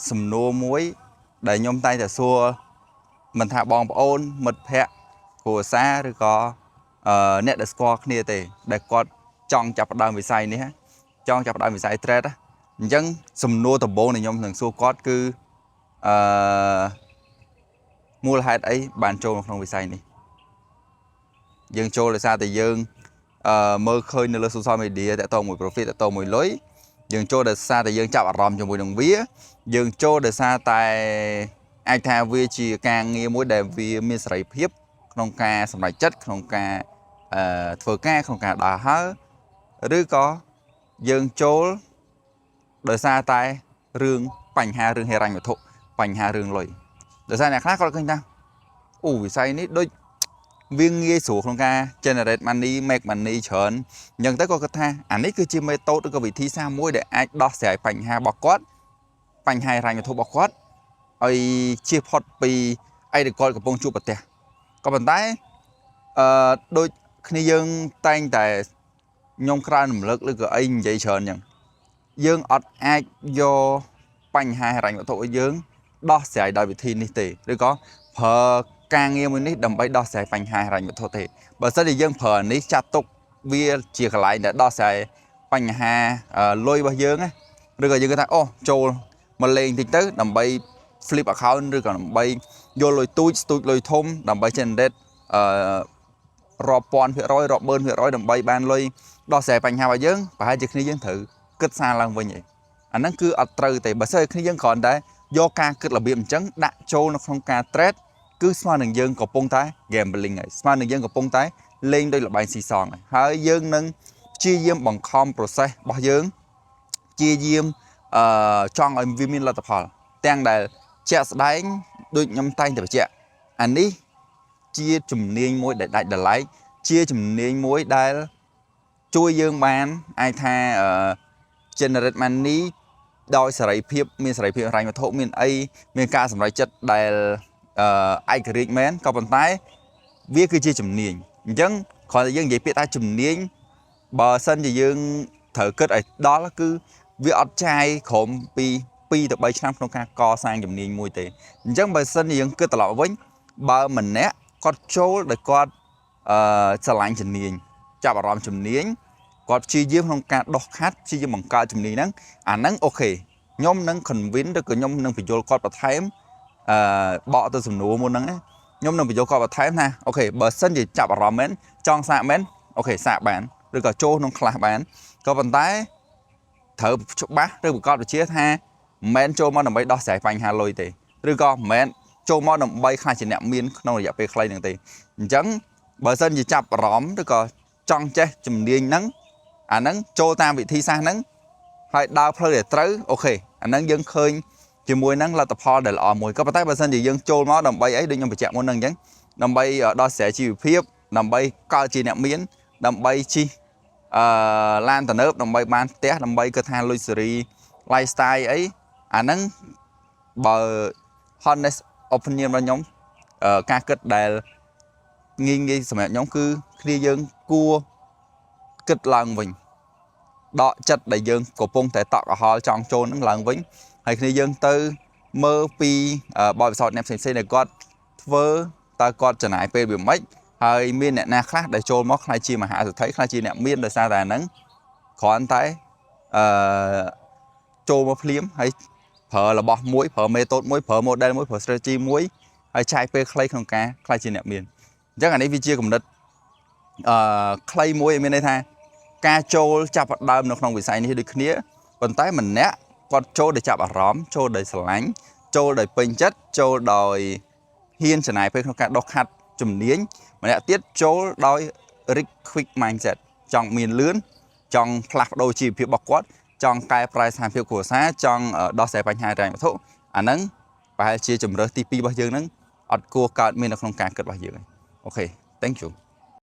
សំណួរមួយ ដែលខ្ញុំតែងតែសួរមិនថាបងប្អូនមិត្តភ័ក្តិគ្រួសារឬក៏អ្នកដែលស្គាល់គ្នាទេ ដែលគាត់ចង់ចាប់ផ្ដើមវិស័យនេះចង់ចាប់ផ្ដើមវិស័យ trade ណាអញ្ចឹងសំណួរដំបូងដែលខ្ញុំនឹងសួរគាត់គឺមូលហេតុអីបានចូលមកក្នុងវិស័យនេះយើងចូលដោយសារតែយើងមើលឃើញនៅលើ social media តាក់ទងមួយ profit តាក់ទងមួយលុយយើងចូលដោយសារតែយើងចាប់អារម្មណ៍ជាមួយនឹងវាយើងចូលដោយសារតែអាចថាវាជាការងារមួយដែលវាមានសេរីភាពក្នុងការសម្រេចចិត្តក្នុងការធ្វើការក្នុងការដើរហើរឬក៏យើងចូលដោយសារតែរឿងបញ្ហារឿងហិរញ្ញវត្ថុបញ្ហារឿងលុយដោយសារអ្នកខ្លះគាត់ឃើញថាអូវិស័យនេះដូចវាងាយស្រួលក្នុងការ generate money, make money ច្រើនអញ្ចឹងទៅក៏គាត់ថាអានេះគឺជា method ឬក៏វិធីសាស្ត្រមួយដែលអាចដោះស្រាយបញ្ហារបស់គាត់បញ្ហាហិរញ្ញវត្ថុរបស់គាត់ឲ្យជៀសផុតពីអីដែលគាត់កំពុងជួបប្រទះក៏ប៉ុន្តែដូចគ្នាយើងតែងតែខ្ញុំក្រើនរំលឹកឬក៏អីនិយាយច្រើនអញ្ចឹងយើងអត់អាចយកបញ្ហាហិរញ្ញវត្ថុឲ្យយើងដោះស្រាយដោយវិធីនេះទេឬក៏ប្រើការងារមួយនេះដើម្បីដោះស្រាយបញ្ហាហិរញ្ញវត្ថុទេបើសិនជាយើងប្រើអានេះចាត់ទុកវាជាកន្លែងដែលដោះស្រាយបញ្ហាលុយរបស់យើងណាឬក៏យើងគិតថាអូចូលមកលេងតិចទៅដើម្បី flip account ឬក៏ដើម្បីយកលុយទូចស្ទូចលុយធំដើម្បី generate រាប់ពាន់ភាគរយរាប់ម៉ឺនភាគរយដើម្បីបានលុយដោះស្រាយបញ្ហារបស់យើងប្រហែលជាគ្នាយើងត្រូវគិតសារឡើងវិញឯងអាហ្នឹងគឺអត់ត្រូវទេបើសិនជាគ្នាយើងគ្រាន់តែយកការគិតរបៀបអញ្ចឹងដាក់ចូលនៅក្នុងការ trade គឺស្មើនឹងយើងកំពុងតែ gambling ហើយស្មើនឹងយើងកំពុងតែលេងដោយល្បែងស៊ីសងហើយហើយយើងនឹងព្យាយាមបង្ខំ process របស់យើងព្យាយាមចង់ឲ្យវាមានលទ្ធផល ទាំងដែលជាក់ស្ដែងដូចខ្ញុំតែងតែបញ្ជាក់អានេះជាជំនាញមួយដែលដាច់ដោយឡែកជាជំនាញមួយដែលជួយយើងបានអាចថាអឺ generate money ដោយសេរីភាពមានសេរីភាពហិរញ្ញវត្ថុមានអីមានការសម្រេចចិត្តដែលឯករាជ្យមែនក៏ប៉ុន្តែវាគឺជាជំនាញអញ្ចឹងគ្រាន់តែយើងនិយាយពាក្យថាជំនាញបើសិនជាយើងត្រូវគិតឲ្យដល់គឺវាអត់ចាយក្រុមពី2ទៅ3ឆ្នាំក្នុងការកសាងជំនាញមួយទេអញ្ចឹងបើសិនជាយើងគិតត្រឡប់វិញបើម្នាក់គាត់ចូលដោយគាត់ស្រឡាញ់ជំនាញចាប់អារម្មណ៍ជំនាញគាត់ព្យាយាមក្នុងការដោះខាត់ព្យាយាមបង្កើតជំនាញហ្នឹងអាហ្នឹង OK ខ្ញុំនឹង convince ឬក៏ខ្ញុំនឹងពន្យល់គាត់បន្ថែមបកទៅសំណួរមុនហ្នឹងណាខ្ញុំនឹងពន្យល់គាត់បន្ថែមថា OK បើសិនជាចាប់អារម្មណ៍មែនចង់សាកមែន OK សាកបានឬក៏ចូលក្នុង class បានក៏ប៉ុន្តែត្រូវច្បាស់ឬប្រកាសវិជាថាមិនមែនចូលមកដើម្បីដោះស្រាយបញ្ហាលុយទេឬក៏មិនមែនចូលមកដើម្បីក្លាយជាអ្នកមានក្នុងរយៈពេលខ្លីហ្នឹងទេអញ្ចឹងបើសិនជាចាប់អារម្មណ៍ឬក៏ចង់ចេះជំនាញហ្នឹងអាហ្នឹងចូលតាមវិធីសាស្ត្រហ្នឹងហើយដើរផ្លូវដែលត្រូវ OK អាហ្នឹងយើងឃើញជាមួយនឹងលទ្ធផលដែលល្អមួយក៏ប៉ុន្តែបើសិនជាយើងចូលមកដើម្បីអីដូចខ្ញុំបញ្ជាក់មុនហ្នឹងអញ្ចឹងដើម្បីដោះស្រាយជីវភាពដើម្បីកើតជាអ្នកមានដើម្បីជិះឡានទំនើបដើម្បីបានផ្ទះដើម្បីគិតថា luxury lifestyle អីអាហ្នឹងបើ honest opinion របស់ខ្ញុំការគិតដែលងាយងាយសម្រាប់ខ្ញុំគឺគ្នាយើងគួរគិតឡើងវិញដកចិត្តដែលយើងកំពុងតែតក់ក្រហល់ចង់ចូលនឹងឡើងវិញហើយគ្នាយើងទៅមើលពីបទពិសោធន៍អ្នកផ្សេងៗដែលគាត់ធ្វើតើគាត់ចំណាយពេលវាម៉េចហើយមានអ្នកណាខ្លះដែលចូលមកក្លាយជាមហាសេដ្ឋីក្លាយជាអ្នកមានដោយសារតែហ្នឹងគ្រាន់តែចូលមកភ្លាមហើយប្រើរបស់មួយប្រើ method មួយប្រើ model មួយប្រើ strategy មួយហើយចាយពេលខ្លីក្នុងការក្លាយជាអ្នកមានអញ្ចឹងអានេះវាជាគំនិតខ្លីមួយមានន័យថាការចូលចាប់ផ្ដើមនៅក្នុងវិស័យនេះដូចគ្នាប៉ុន្តែម្នាក់គាត់ចូលដោយចាប់អារម្មណ៍ចូលដោយស្រឡាញ់ចូលដោយពេញចិត្តចូលដោយហ៊ានចំណាយពេលក្នុងការដុសខាត់ជំនាញម្នាក់ទៀតចូលដោយ rich quick mindset ចង់មានលឿនចង់ផ្លាស់ប្ដូរជីវភាពរបស់គាត់ចង់កែប្រែស្ថានភាពគ្រួសារចង់ដោះស្រាយបញ្ហាហិរញ្ញវត្ថុអាហ្នឹងប្រហែលជាជម្រើសទី2របស់យើងហ្នឹងអត់គួរកើតមាននៅក្នុងការគិតរបស់យើងទេOK, thank you.